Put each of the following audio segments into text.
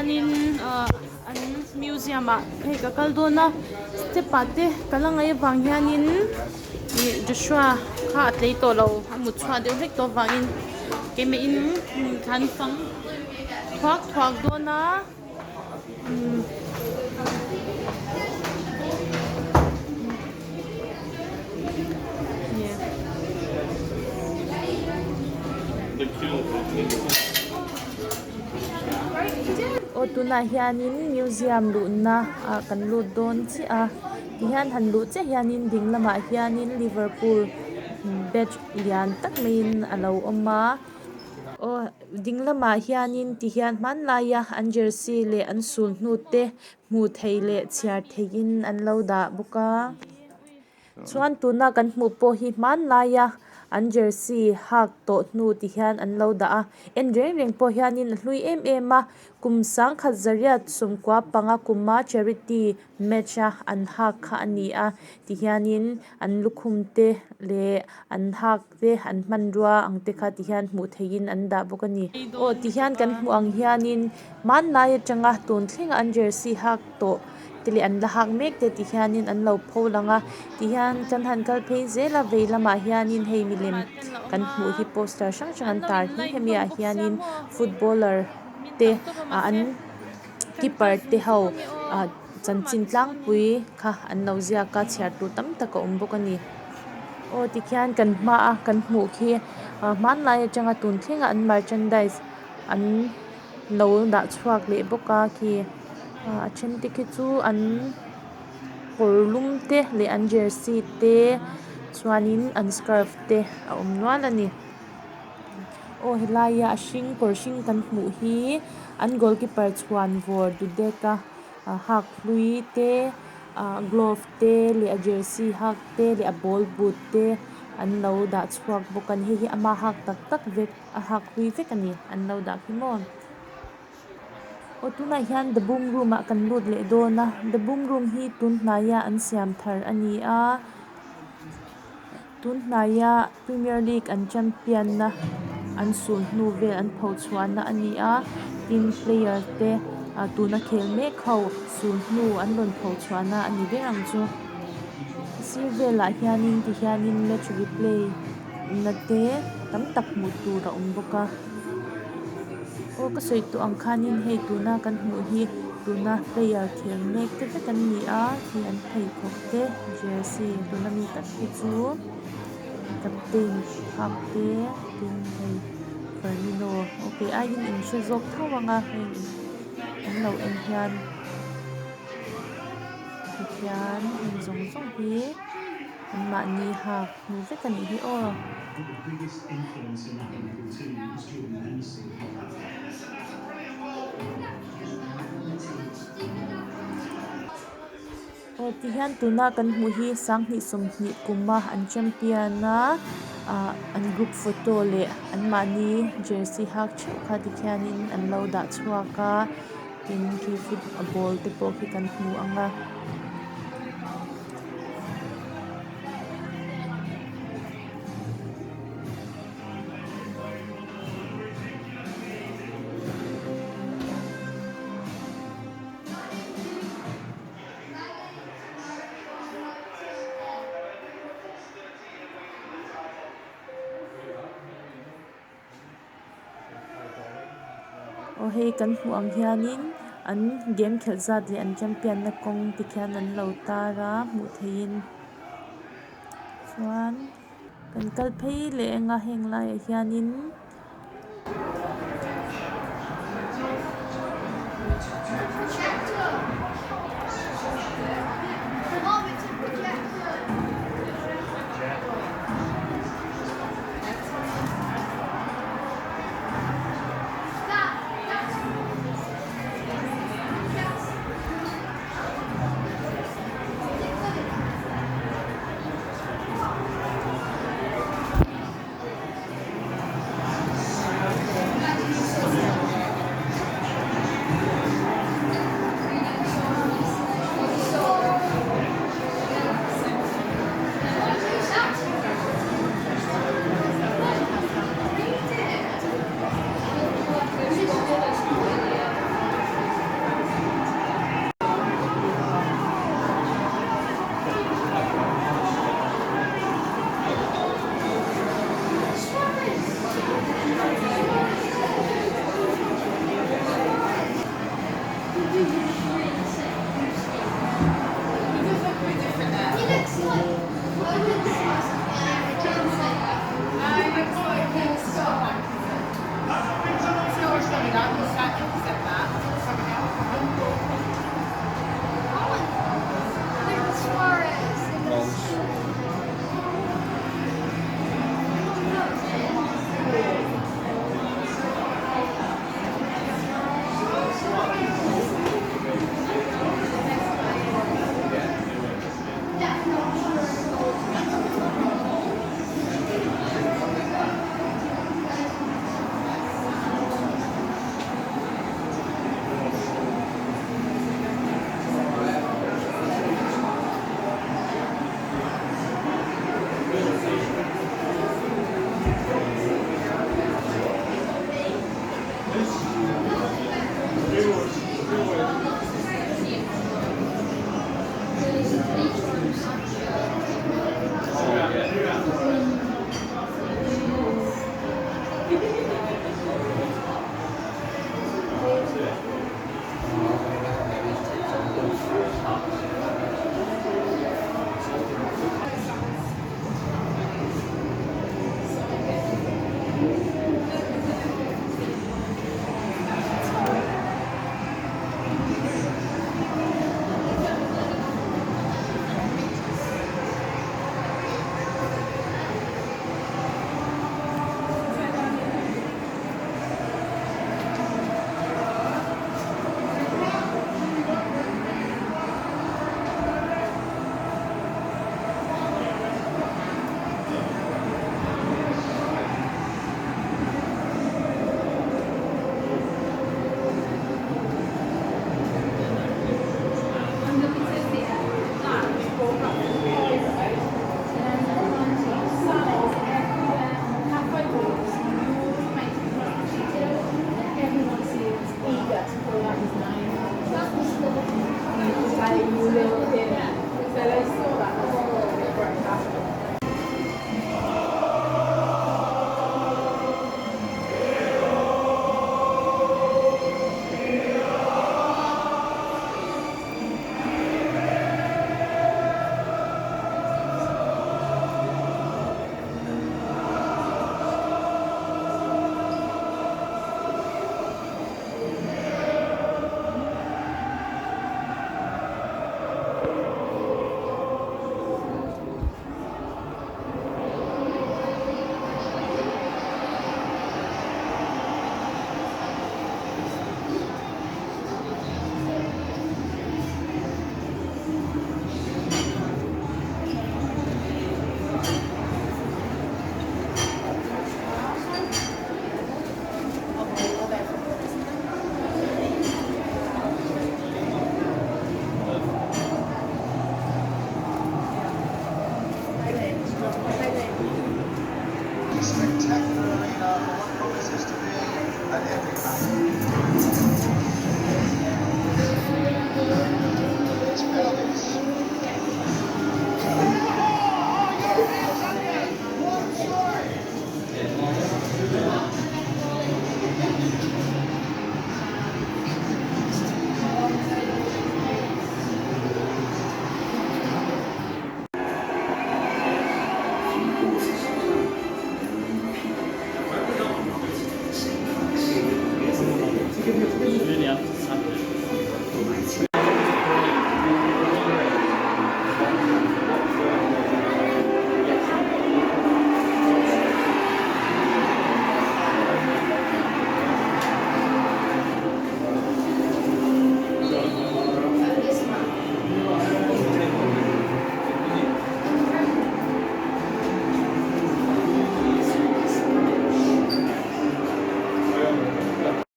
hianin ah an museum ah hei ka kal dawn a step ah te ka la ngaih avang hianin ih Joshua kha a tlei tawh lo a mut chhuah deuh hlek tawh avangin keimah in kan fang thuak thuak dawn a. Aw tunah hianin museum luhna ah kan lut dawn chiah a tihian han luh chiah hianin ding lamah hianin liverpool badge lian tak maiin a lo awm a aw. Ding lamah hianin tihian hmanlaia an jersey leh an sul hnu te hmuh theih leh chhiar theihin an lo dah bawk a chuan tuna kan hmuh pawh hi hmanlaia an jersey hak tawh hnu ti hian an lo dah a en reng reng pawh hianin a hlui em em a kum sangkhat zariat sawmkua panga kuma charity match a an hak kha a ni a tihianin an lukhum te leh an hak te an hmanrua ang te kha ti hian hmuh theihin an dah bawk a ni. Aw ti hian kan hmuh ang hianin hmanlai atanga tun thlenga an jersey hak tawh te leh an la hak mek te ti hianin an lo pho lang a ti hian kan han kal phei zel a vei lamah hianin hei milem kan hmuh hi poster hrang hrang an tar hi hemi ah hianin footballer te ah an keeper te ho ah chanchin tlangpui kha an lo ziak a chhiar tur tam tak a awm bawk a ni. Aw tikhian kan hma a kan hmuh khi ah hmanlai atanga tun thlenga an merchandise an lo dah chhuak leh bawk a khi ah a then te khi chu an kawr lum te leh an jersey te chuanin an scarf te a awm nual a ni. Aw helaia a hring kawr hring kan hmuh hi an goalkeeper chhuan vawr Dudek a hak hlui te ah glove te leh a jersey hak te leh a ball boot te an lo dah chhuak bawk a ni hei hi ama hak tak tak vek a hak hlui vek a ni an lo dah khi maw. Aw tunah hian the boom room ah kan lut leh dawn a the boom room hi tun hnaia an siam thar a ni a. Tun hnaia premier league an champion na an sul hnu vel an pho chhuahna a ni a tin player te ah tuna khel mek ho sul hnu an rawn pho chhuahna a ni ber ang chu a sir velah hianin ti hianin match replay na te tam tak hmuh tur a awm bawk a aw ka sawi tawh ang khanin hei tuna kan hmuh hi tuna player khel mek te vek an ni a khi an pheikhawk te jersey tuna mi tak hi chu captain hak te tin hei Firmino aw kei aiin in hre zawk tho ang a heng an lo en hian tikhian heng zawng zawng hi anmahni hak hmu vek a nih hi aw. Aw tihian tuna kan hmuh hi sanghnih sawmhnih kuma an champion a ah an group photo leh anmahni jersey hak theuh kha tikhianin an lo dah chhuak a tin khi ball te pawh khi kan hmu ang a. Aw hei kan hmuh ang hianin an game khelh zat leh an champion na kawng tikhian an lo tar a hmuh theihin chuan kan kal phei leh ang a heng laiah hianin.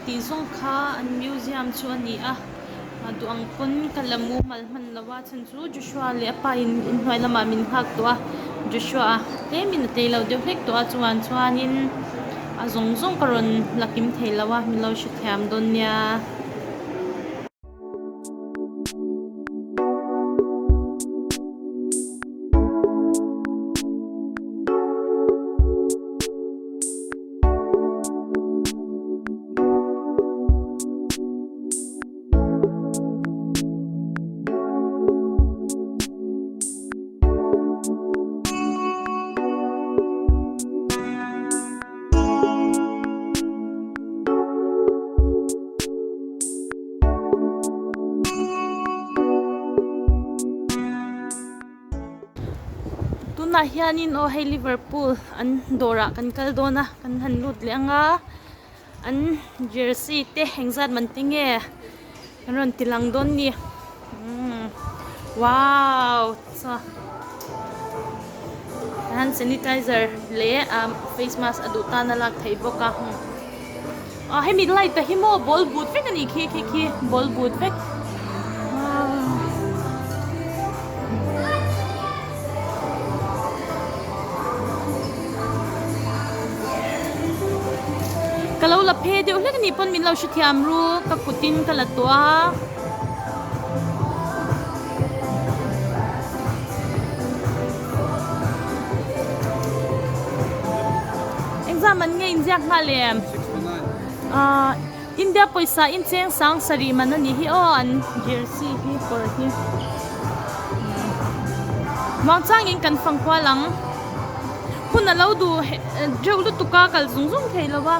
Tih zawng kha an museum chu a ni a duh ang pawn ka la mumal hman lo a chhan chu Joshua leh a pa in inhnuai lamah min nghak tawh a Joshua a tlemin a tlei lo deuh hlek tawh a chungah chuanin a zawng zawng ka rawn la kim thei lo a min lo hrethiam dawn nia. Tunah hianin aw hei Liverpool an dawrah kan kal dawn a kan han lut leh ang a an jersey te engzat man te nge an rawn ti lang dawn ni umm wow chaw hand sanitizer leh ah face mask a duh tan a lak theih bawk a ah hemi light ah hi maw ball but vek a nih khi khi khi ball but vek Ka lo la phe deuh hlek a nih pawn min lo hrethiam ru ka kutin ka la tawh a. Engzam an nge inziak nghal em? Ahh India pawisa in cheng sang sarih man a nih hi aw an jersey hi kawr hi. Muangchangin kan fang kual ang. Hun a lo duh deuh lutuk a kal zung zung thei lo a.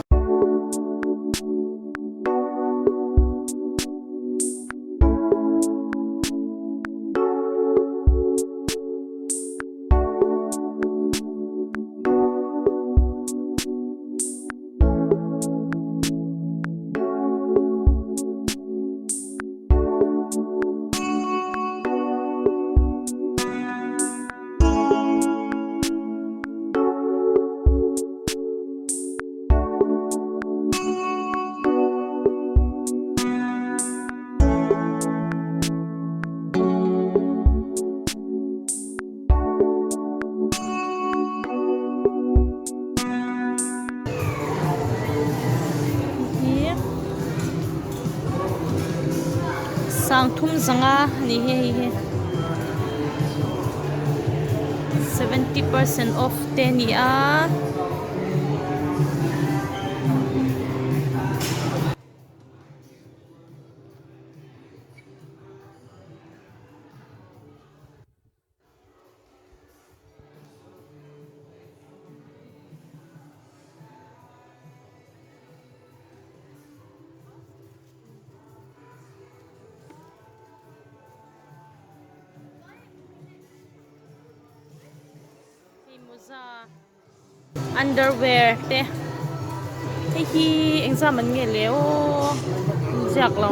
Sangthum zanga a ni hi hei hi 70% off te a ni a. Hei mawza underwear te hei hi engzam an nge le aw ziak lo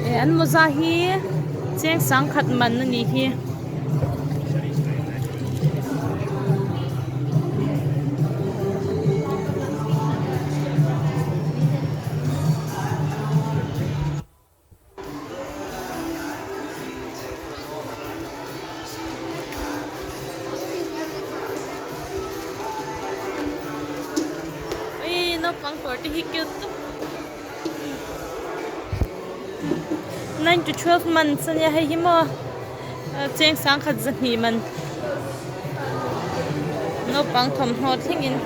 eh an mawza hi cheng sangkhat man a nih hi. Kawr te hi cute tawp. 9 to 12 months ania hei hi maw cheng sangkhat zahnih man naupang thawmhnaw thlengin.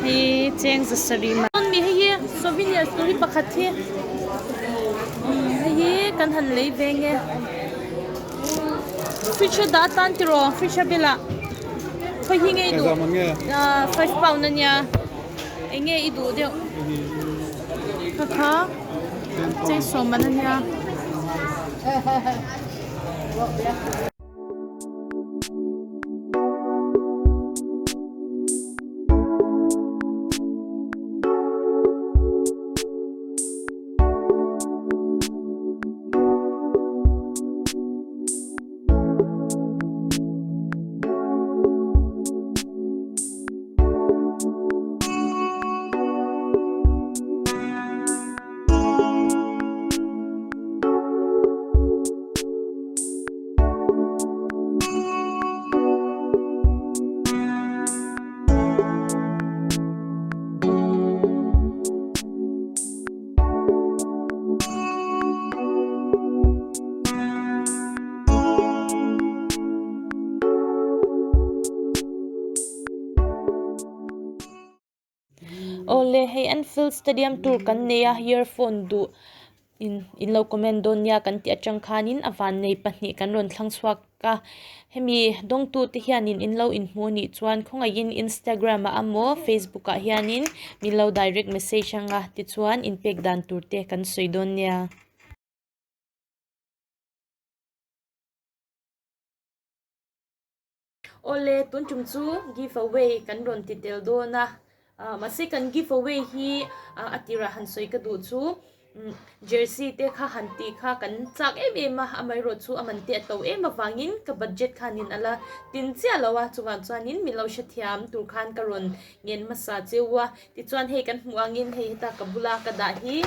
Hi cheng zasarih man mi hei hi souvenir tur hi pakhat hi hei hi kan han lei ve nge fridge a dah atan tiraw fridge a bulah khawi hi nge i duh 5 pound ania eng nge i duh deuh kha kha cheng sawm man ania. Awle hei Anfield Stadium tur kan nei a earphone duh in in lo comment dawn nia kan tih atang khanin a vannei pahnih kan rawn thlang chhuak a hemi dawngtu te hianin in lo inhmuh anih chuan khawngaihin Instagram ah emaw Facebook ah hianin min lo direct message anga tichuan inpek dan tur te kan sawi dawn nia. Awle tun tum chu give away kan rawn ti tel dawn a ah mahse kan give away hi a tirah han sawi ka duh chu jersey te kha han tih kha kan chak em em a amaherawh chu a man te a to em avangin ka budget khanin a la tin chiah lo a chuvang chuanin min lo hrethiam tur khan ka rawn ngen hmasa cheu a tichuan hei kan hmuh angin hei heta ka bula ka dah hi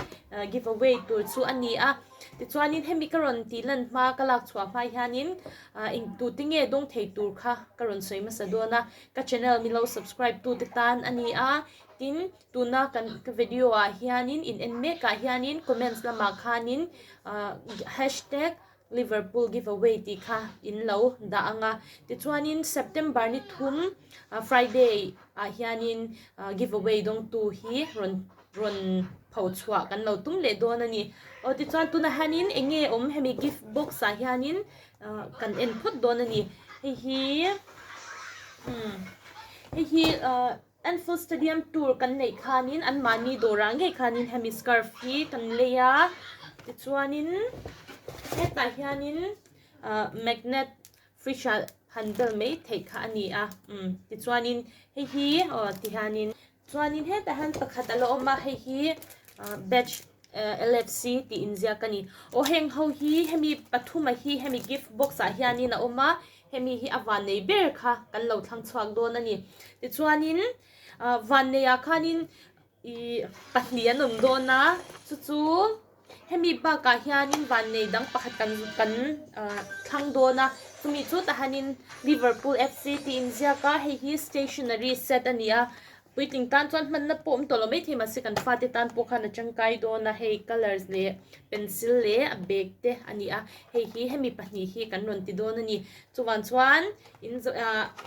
give away tur chu a ni a. Tichuanin hemi ka rawn tih lan hma ka lak chhuah hma hianin eng tute nge dawng thei tur kha ka rawn sawi hmasa dawn a, ka channel min lo subscribe tute tan a ni a, tin tuna kan ka video ah hianin in en mek ah hianin comments lamah khanin hashtag Liverpool giveaway tih kha in lo dah ang a, tichuanin September ni thum Friday ah hianin giveaway dawngtu hi rawn rawn pho chhuah kan lo tum leh dawn a ni. Aw tichuan tunah hianin eng nge awm hemi gift box ah hianin ah kan en phawt dawn a ni. Hei hi umm hei hi ah Anfield Stadium tour kan neih khanin anmahni dawrah ngei khanin hemi scarf hi kan lei a tichuanin hetah hianin ah magnet fridge ah han bel mai theih kha a ni a umm tichuanin hei hi aw tihianin. Chuanin hetah hian pakhat a la awm a, hei hi batch LFC tih inziak a ni. Aw heng ho hi hemi pathuma hi hemi gift box ah hianin a awm a, hemi hi a vannei ber kha kan lo thlang chhuak dawn a ni. Tichuanin vanneiah khanin ih pahnih an awm dawn a, chu chu hemi bakah hianin vannei dang pakhat kan kan thlang dawn a, chumi chu tahanin Liverpool FC tih inziak a, hei hi stationery set a ni a, puitling tan chuan hmanna pawh awm tawh lo maithei mahse kan fate tan pawh khan a tangkai dawn a, hei colours leh pencil leh a bag te a ni a, hei hi hemi pahnih hi kan rawn ti dawn a ni. Chuvang chuan in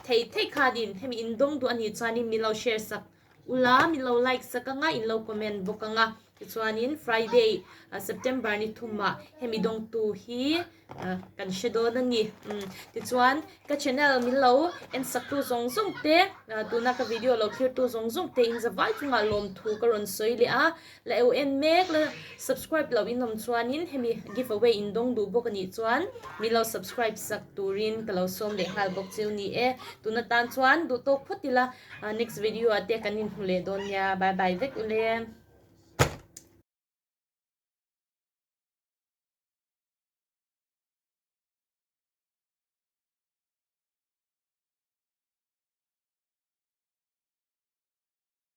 thei thei khanin hemi in dawng duh a nih chuanin min lo share sak Ula min lo like sak anga in lo comment bawk anga tichuanin Friday September ni thumah hemi dawngtu hi kan hre dawn a ni. Tichuan ka channel min lo en saktu zawng zawng te tuna ka video lo thlirtu zawng zawng te in zavai chungah lawmthu ka rawn sawi leh a, la eu en mek la subscribe loh in awm chuanin hemi give away in dawng duh bawk a nih chuan min lo subscribe sak turin ka lo sawm leh nghal bawk cheu ni e. Tuna tan chuan duh tawk phawt ila. Next video ah te kan inhmu leh dawn nia. Bye bye vek ule.